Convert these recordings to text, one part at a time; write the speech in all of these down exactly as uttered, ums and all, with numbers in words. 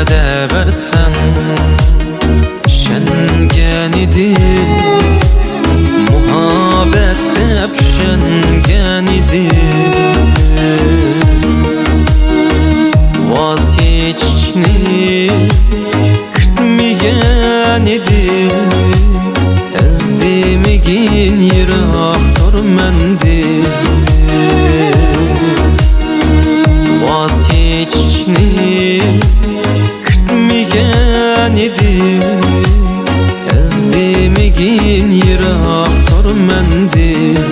دەۋەرسەڭ، ئىشەنگەن ئىدىم، مۇھەببەت دەپ چۈشەنگەن ئىدىم. ۋاز كېچىشنى كۈتمىگەن ئىدىم، ئىز دېمىگىن يىراقتۇر مەندىن. ۋاز كېچىشنى كۈتمىگەن ئىدىم، ئىز دېمىگىن يىراقتۇر مەندىن.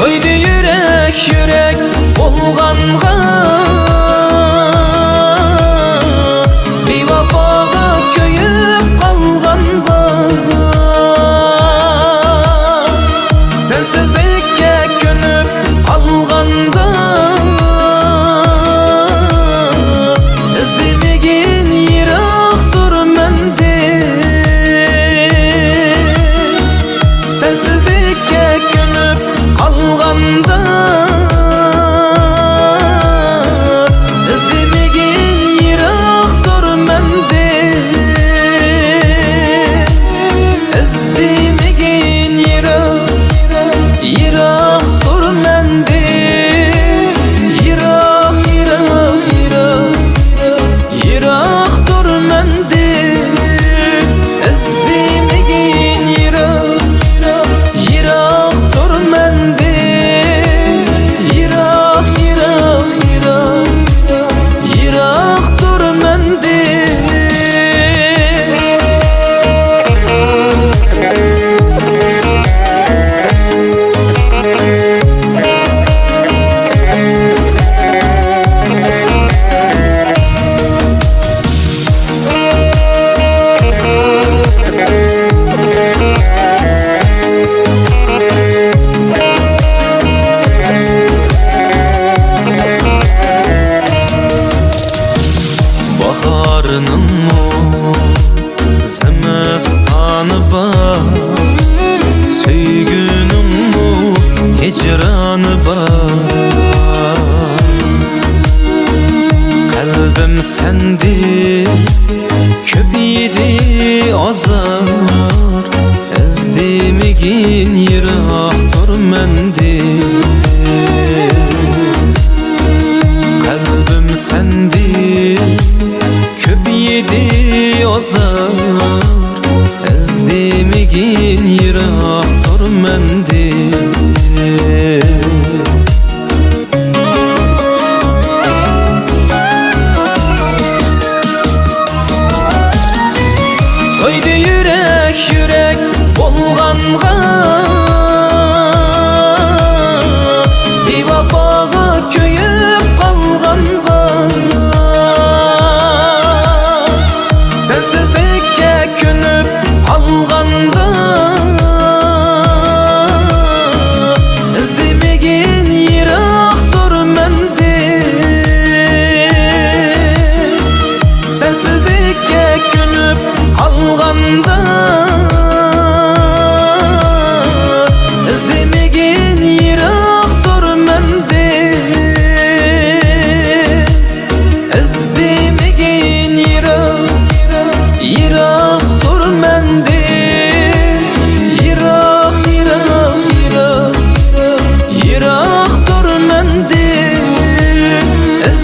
قويدى يۈرەك يۈرەك بولغانغا، بىۋاپاغا كۆيۈپ قالغانغا، سەنسىزلىككە كۆنۈپ قالغاندا، ئىز دېمىگىن يىراقتۇر مەندىن. سەنسىزلىككە كۆنۈپ قالغاندا، ئىز دېمىگىن يىراقتۇر مەندىن. ئىز دېمىگىن يىراق، يىراقتۇر مەندىن. يىراق، يىراق، يىراق، يىراقتۇر مەندىن. ئىز دېمىگىن يىراق، يىراقتۇر مەندىن. يىراق، يىراق، يىراق، يىراقتۇر مەندىن. باھارنىڭمۇ زىمىستانى بار، سۆيگۈنىڭمۇ ھىجرانى بار. قەلبىم سەندىن كۆپ يېدى ئازار، ئىز دېمىگىن يىراقتۇر مەندىن. قەلبىم سەندىن كۆپ يېدى ئازار، ئىز دېمىگىن يىراقتۇر مەندىن. تويدى يۈرەك يۈرەك بولغانغا، بىۋاپاغا كۆيۈپ قالغانغا، سەنسىزلىككە كۆنۈپ قالغاندا، ئىز دېمىگىن يىراقتۇر مەندىن. سەنسىزلىككە كۆنۈپ قالغاندا، ئىز دېمىگىن يىراقتۇر مەندىن. ئىز دېمىگىن يىراق، يىراقتۇر مەندىن. يىراق، يىراق، يىراق، يىراقتۇر مەندىن. ئىز